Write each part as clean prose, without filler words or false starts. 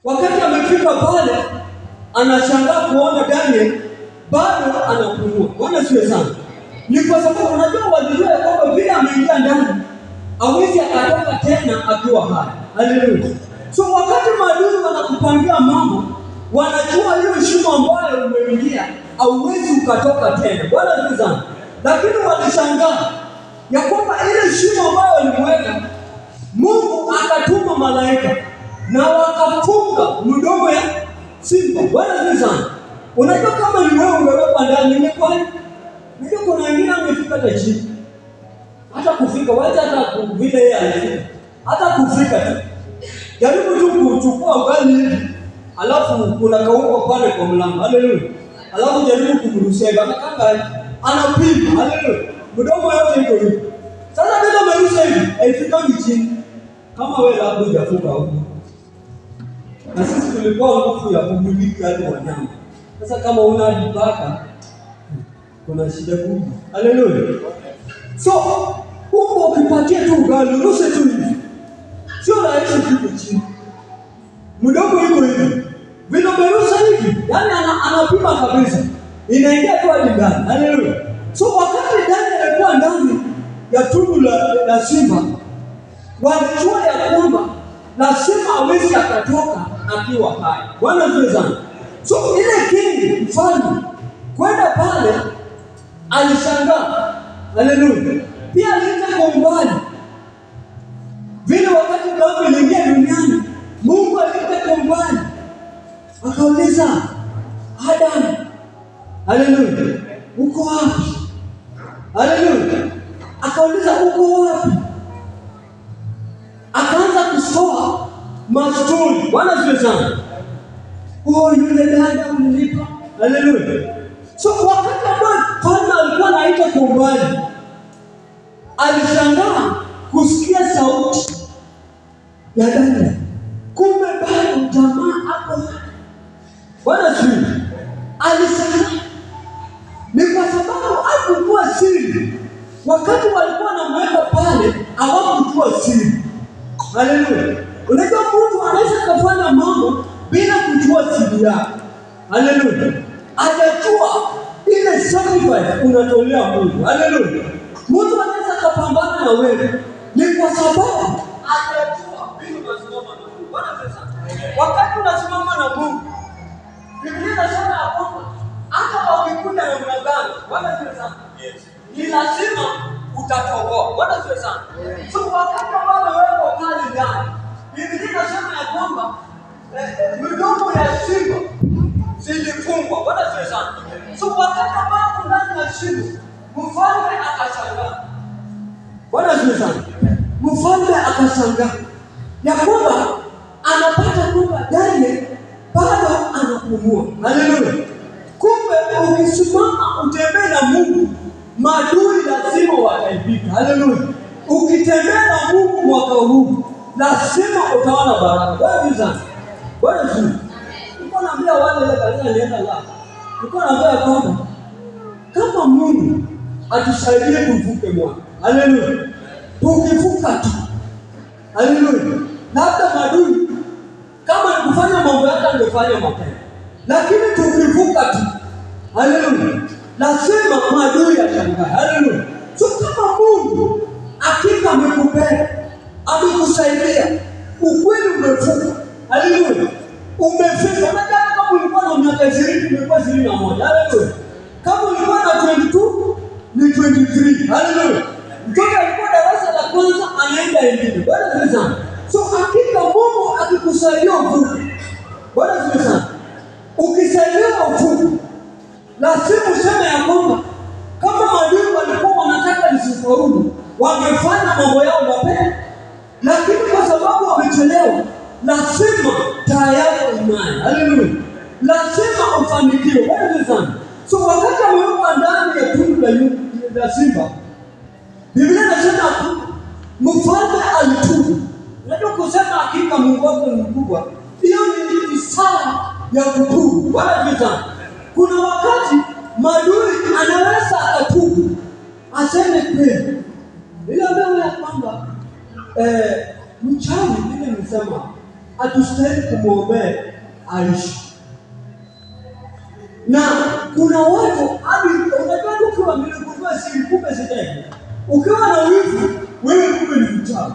Wakati amefika pale, anashangaa kuona Daniel bado anapumua. Bwana siwe sana. Ni kwa sababu unajua walijua ya kwamba vile ameingia ndani hawezi akatoka tena akiwa hai. Haleluya. So wakati maadui wanakupangia mambo, wanajua hiyo shimo ambayo umeingia hauwezi ukatoka tena. Bwana siwe sana. Lakini walishangaa ya kwamba ile shimo ambayo walimweka, Mungu akatuma malaika na wakafunga mdomo ya simba. Bwana siwe sana. Unajua kama ni wewe ungewekwa ndani ingekuwa, unajua kuna wengine amefika hata chini. Hata kufika, wacha hata vile yeye alifika. Hata kufika tu. Jaribu tu kuchukua ugali hivi, alafu kuna kauko pale kwa mlango. Haleluya. Alafu jaribu kumrushia hivi, anakanga anapima. Haleluya. Mdomo yote iko hivi. Sasa bila amerusha hivi, haifikangi chini. Kama wewe labda hujafuka huko. Na sisi tulikuwa nguvu ya kumiliki hadi wanyama. Sasa kama una mipaka kuna shida kubwa. Haleluya. So huko ukipatia tu ugali urushe tu hivi, sio rahisi ufike chini. Mdomo iko hivi, vile umerusha hivi, yani anapima kabisa, inaingia tu hadi ndani. Haleluya. So wakati Daniel alikuwa ndani ya tundu la simba, walijua ya kwamba lazima hawezi akatoka akiwa hai. Bwana asifiwe sana. So ile king mfalme kwenda pale alishangaa. Haleluya. Pia aliita kwa umbali. Vile wakati dhambi iliingia duniani, Mungu aliita kwa umbali. Akauliza, Adam, haleluya, uko wapi? Haleluya. Akauliza uko wapi? Akaanza kusoa mastori. Bwana asifiwe sana. Oh, yule dada ulinipa. Haleluya. So wakati ambao mfalme alikuwa anaita kwa umbali, alishangaa kusikia sauti ya Daniel. Kumbe bado jamaa ako hai. Bwana asifiwe. Alishangaa ni kwa sababu hakujua siri. Wakati walikuwa wanamweka pale, hawakujua siri. Haleluya. Unajua mtu anaweza kufanya mambo bila kujua siri yake. Haleluya. Hajajua ile sacrifice unatolea Mungu. Haleluya. Mtu anaweza kupambana na wewe ni kwa sababu hajajua vile unasimama na Mungu. Bwana asifiwe sana. Wakati unasimama na Mungu, Biblia inasema ya kwamba hata wakikuja namna gani, Bwana asifiwe sana. Yes. Ni lazima utatoboa. Bwana asifiwe sana. So wakati ambao wewe pale ndani, Biblia inasema ya kwamba midomo ya simba zilifungwa. Bwana asifiwe sana. So wakati ambao ndani ya shimo, mfalme akashangaa. Bwana asifiwe sana. Mfalme akashangaa ya kwamba anapata kwamba Daniel bado anapumua. Haleluya. Kumbe ukisimama utembee na Mungu, maadui lazima wataibika. Haleluya. Ukitembea na Mungu mwaka huu, lazima utaona baraka. Bwana asifiwe sana. Bwana asifiwe. Nilikuwa naambia wale ile kanisa nilienda la. Nilikuwa naambia kwamba kama Mungu atusaidie tuvuke mwaka. Haleluya. Tukivuka tu. Haleluya. Labda maadui kama ni kufanya mambo yake angefanya mapema. Lakini tukivuka tu. Haleluya. Lazima maadui yashangae. Haleluya. So kama Mungu hakika amekupenda, amekusaidia, ukweli umevuka. Haleluya. Umefika. Unajua kama ulikuwa na miaka 20, umekuwa 21. Haleluya. Kama ulikuwa na 22, ni 23. Haleluya. Mtoto alikuwa darasa la kwanza anaenda ingine. Bwana asifiwe sana. So hakika Mungu akikusaidia uvuke. Bwana asifiwe sana. Ukisaidiwa uvuke, lazima useme ya kwamba kama maadui walikuwa wanataka nisifaulu, wangefanya mambo yao mapema, lakini kwa sababu wamechelewa, lazima taa yako ing'ae. Haleluya. Lazima ufanikiwe. Bwana asifiwe sana. So wakati amewekwa ndani ya tundu la simba, Biblia inasema kwamba mfalme alitubu. Unajua kusema hakika Mungu wako ni mkubwa, hiyo ni ishara ya kutubu. Bwana asifiwe sana. Kuna wakati maadui anaweza akatubu aseme kweli. Ile ambayo ya kwamba mchawi, mimi nimesema Hatustahili kumwombea aishi. Na kuna watu hadi unajua ukiwa niligundua siri, kumbe sijai. Ukiwa na wivu, wewe kumbe ni mchawi.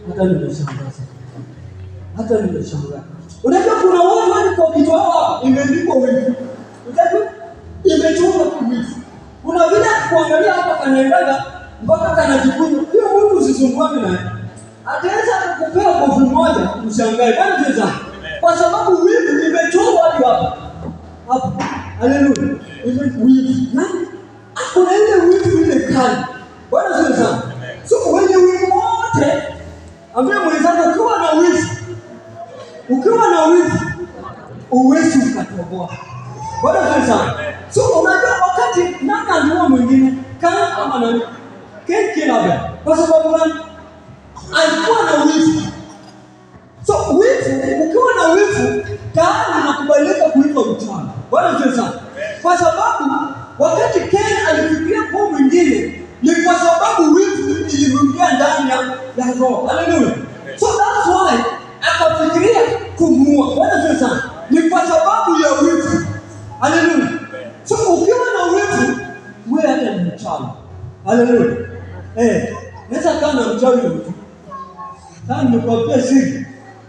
Hata nimeshangaa sana. Hata nimeshangaa. Unajua kuna watu hadi kwa kichwa wao imeandikwa wivu. Unajua imechorwa tu wivu. Kuna vile kuangalia hapa kanaendaga mpaka kanajikunja. Hiyo mtu usisumbuane naye. Ataweza kukupea kofi moja ushangae. Bwana tuweza. Kwa sababu wivu imechorwa hadi hapa. Hapo. Haleluya. Ile wivu. Nani? Kuna ile wivu ile kali. Bwana tuweza. So wenye wivu wote, ambie mwenzako ukiwa na wivu, ukiwa na wivu uwezi ukatoboa. Bwana tuweza. So unajua wakati nani aliua mwingine? Kain ama nani? Kain killed Abel. Kwa sababu gani? Alikuwa na wivu. So wivu, ukiwa na wivu tayari unakubalika kuitwa mchawi. Bwana tuweza. Kwa sababu wakati Kain alifikiria kwa mwingine ni kwa sababu wivu ilimwingia ndani ya roho. Haleluya. So that's why akafikiria kumuua. Bwana tuweza. Ni kwa sababu ya wivu. Haleluya. So ukiwa na wivu wewe hata ni mchawi. Haleluya. Naweza kaa na mchawi mtu. Sasa nimekuambia siri.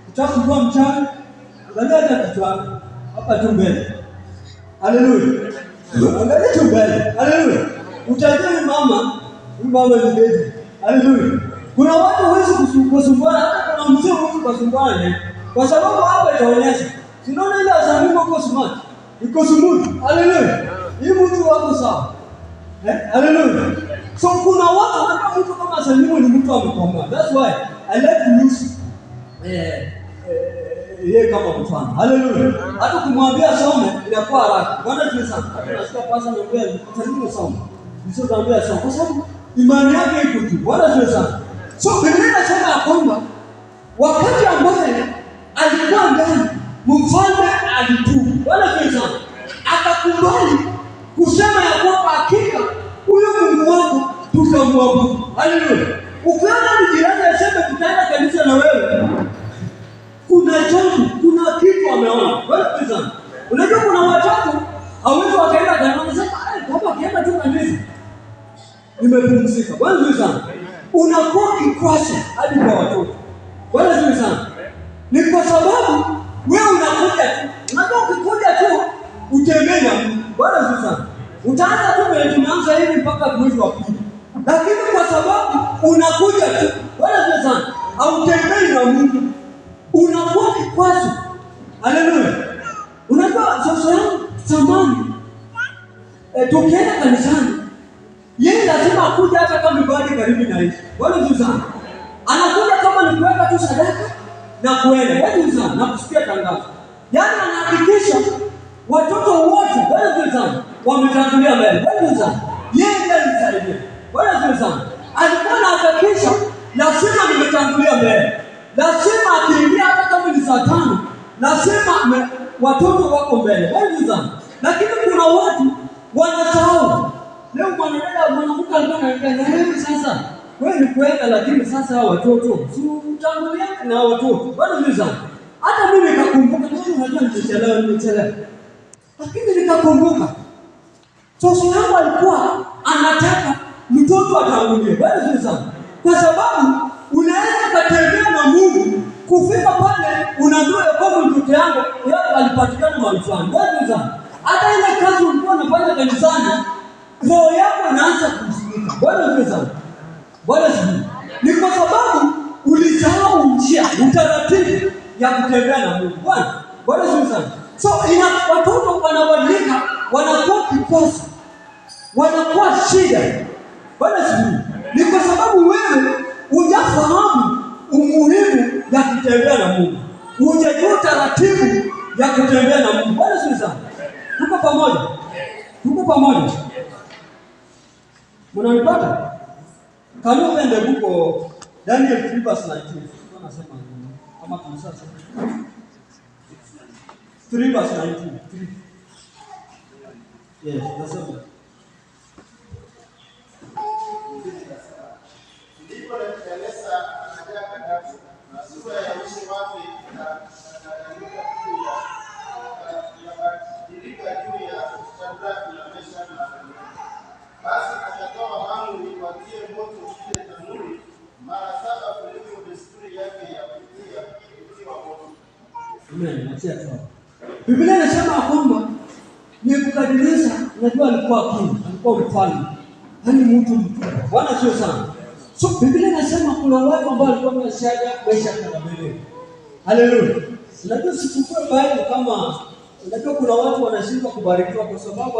Utaka kuwa mchawi? Angalia hata kichwa hapa tu mbele. Haleluya. Angalia tu mbele. Haleluya. Utajua huyu mama, huyu mama ni baby. Haleluya. Kuna watu huwezi kusumbuana, hata kuna mzee huwezi kusumbuana naye. Kwa sababu hapa itaonyesha. Sinaona ile asamimo uko smart. Iko smooth. Haleluya. Hii mtu wako sawa. Haleluya. So kuna watu wanajua mtu kama Salimu ni mtu amekomaa. That's why I like to use yeye kama mfano. Haleluya. Hata kumwambia some inakuwa haraka. Bwana tu sana. Hata nasikia pasa anambia Salimu some. Nisio naambia some kwa sababu imani yake iko juu. Bwana tu sana. So Biblia inasema ya kwamba wakati ambaye alikuwa ndani, mfalme alitubu. Bwana tu sana. Akakubali kusema ya kwamba hakika huyu Mungu wangu tutamwabudu. Haleluya. Ukiona ni jirani aseme tutaenda kanisa na wewe, kuna jambo, kuna kitu ameona. Wewe sikiliza. Unajua kuna watatu hawezi wakaenda kanisa, wanasema baba akienda tu kanisa nimepumzika. Bwana sikiliza. Unakuwa kikwazo hadi kwa watoto. Bwana sikiliza. Ni kwa sababu wewe unakuja tu. Unajua ukikuja tu utembee na Mungu. Bwana sikiliza. Utaanza tu vile tumeanza hivi mpaka mwezi wa pili. Lakini kwa sababu unakuja tu, Bwana sikiliza, hautembei na Mungu. Unakuwa kikwazo. Haleluya. Unajua sasa yangu zamani tukienda kanisani, yeye lazima akuje hata kama ibada karibu na hivi. Bwana sikiliza. Anakuja kama ni kuweka tu sadaka na kuenda. Bwana sikiliza, na kusikia tangazo. Yaani anahakikisha watoto wote Bwana sikiliza wametangulia mbele. Bwana sikiliza. Yeye ndiye alisaidia. Bwana sikiliza. Alikuwa anahakikisha lazima nimetangulia mbele. Lazima akiingia hata kama ni saa 5, lazima watoto wako mbele. Bwana sikiliza. Lakini kuna watu wanasahau. Leo mwanadada mwanamke alikuwa anaambia na wewe sasa, wewe ni kuenda lakini sasa hao watoto si utangulia na hao watoto. Bwana sikiliza. Hata mimi nikakumbuka, mimi unajua nimechelewa. Lakini nikakumbuka. Sasa yangu alikuwa anataka mtoto atangulie. Bwana sikiliza. Kwa sababu unaweza kutembea na Mungu kufika pale unaambiwa ya kwamba mtoto yangu yeye alipatikana mahali fulani. Bwana sikiliza. Hata ile kazi ulikuwa unafanya kanisani, roho yako inaanza kuhuzunika. Bwana sikiliza. Bwana sikiliza. Ni kwa sababu ulisahau njia, utaratibu ya kutembea na Mungu. Bwana sikiliza. So ina watoto wanabadilika, wanakuwa kikwazo, wanakuwa shida. Bwana sikiliza. Ni kwa sababu wewe hujafahamu umuhimu ya kutembea na Mungu. Hujajua taratibu ya kutembea na Mungu. Bwana sikiliza. Tuko pamoja. Tuko pamoja. Mnanipata? Can you open the book of Daniel 3 verse 19? Tunasema nini? Kama tunasema 3 verse 19. 3. Yes, nasema. Ndipo Nebukadneza akajaa ghadhabu na sura ya uso wake Akabadilika juu ya akabadilika juu ya Shadraka na Meshaki na Abednego. Basi akatoa amri watie moto ile tanuri mara saba kuliko desturi yake ya kutiwa moto. Amen. Achia tu hapo. Biblia inasema ya kwamba Nebukadneza, unajua alikuwa king, alikuwa mfalme, yaani mtu mkubwa. Bwana sio sana. So Biblia inasema kuna watu ambao walikuwa na Shadraka, Meshaki na Abednego. Haleluya. Unajua usichukue Bible kama, unajua kuna watu wanashindwa kubarikiwa kwa sababu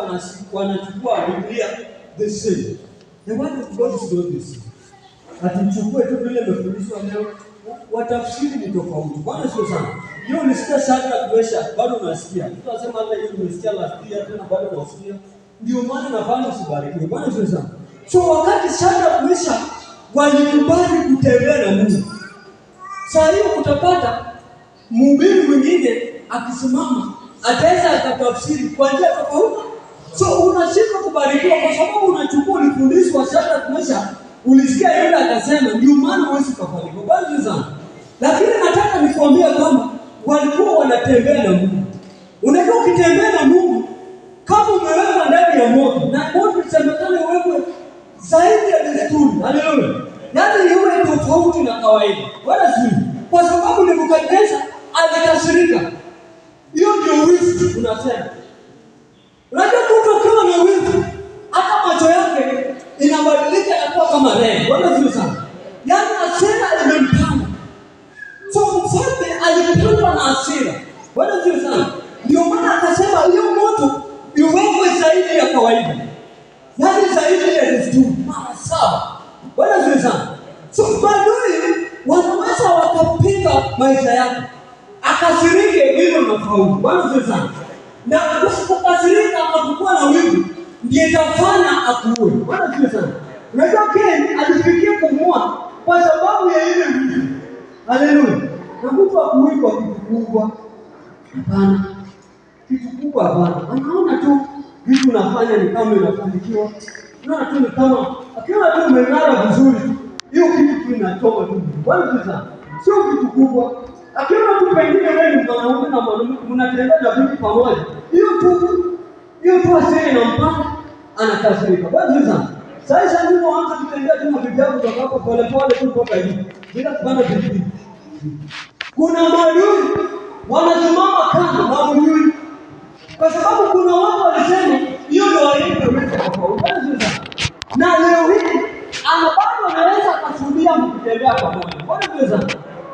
wanachukua Biblia the same. The word of God is not the same. Atichukue tu vile imefundishwa leo, watafsiri ni tofauti. Bwana sio sana. Hiyo ulisikia Shadrach, Meshach, bado unasikia. Mtu anasema hata hiyo nimesikia last year, tena bado unasikia. Ndio maana nafanya usibarikiwe. Bwana sio sana. So wakati Shadrach, Meshach walikubali kutembea na Mungu, saa hiyo utapata mhubiri mwingine akisimama ataweza akatafsiri kwa njia tofauti. So unashindwa kubarikiwa kwa sababu unachukua ulifundishwa Shadrach, Meshach, ulisikia yule akasema, ndio maana huwezi kufanikiwa. Bwana sana. Lakini nataka nikuambie kwamba walikuwa wanatembea na Mungu. Unajua ukitembea na Mungu kama umewekwa ndani ya moto, na moto isemekana uwekwe zaidi ya desturi. Haleluya. Yaani iwe tofauti na kawaida. Bwana sio. Kwa sababu Nebukadneza alikasirika. Hiyo ndio wivu unasema. Unajua mtu akiwa na wivu hata macho yake inabadilika inakuwa kama red. Bwana sio sana. Yaani hasira imempanda. So mfalme alipandwa na hasira. Bwana sio sana. Ndio maana akasema hiyo moto iwekwe zaidi ya kawaida. Yaani zaidi ya desturi mara saba. Bwana sio sana. So maadui wanaweza wakapinga maisha yako. Akasirike hivyo unafaulu. Bwana sio sana. Na usipokasirika akakuwa na wivu ndiye itafanya akuue. Bwana sio sana. Unajua Cain alifikia kumua kwa sababu ya ile wivu. Haleluya. Na mtu akuui kwa kitu kubwa. Hapana. Kitu kubwa hapana. Anaona tu vitu unafanya ni kama inafanikiwa. Unaona tu ni kama akiona tu umeng'ara vizuri tu. Hiyo kitu tu inatoka tu. Bwana sio sana. Sio kitu kubwa. Akiona tu pengine wewe ni mwanaume na mwanamke mnatembea na vitu pamoja. Hiyo tu hasira inampanda, anakasirika. Bwana sio sana. Sasa ndipo anza kutembea tu na bibi yako kutoka hapo pole pole tu mpaka hivi. Bila kupanda pikipiki. Kuna maadui wanasimama kando hawajui. Kwa sababu kuna watu walisema hiyo ndio aibu tofauti. Na leo hii ana bado anaweza akashuhudia mkitembea pamoja. Bwana sio sana.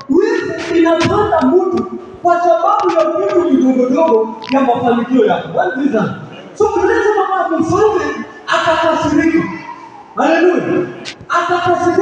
Wivu inapanda mtu kwa sababu ya vitu vidogodogo ya mafanikio yako. Bwana sio sana. So Biblia inasema kwamba mfalme akakasirika. Haleluya. Akakasirika.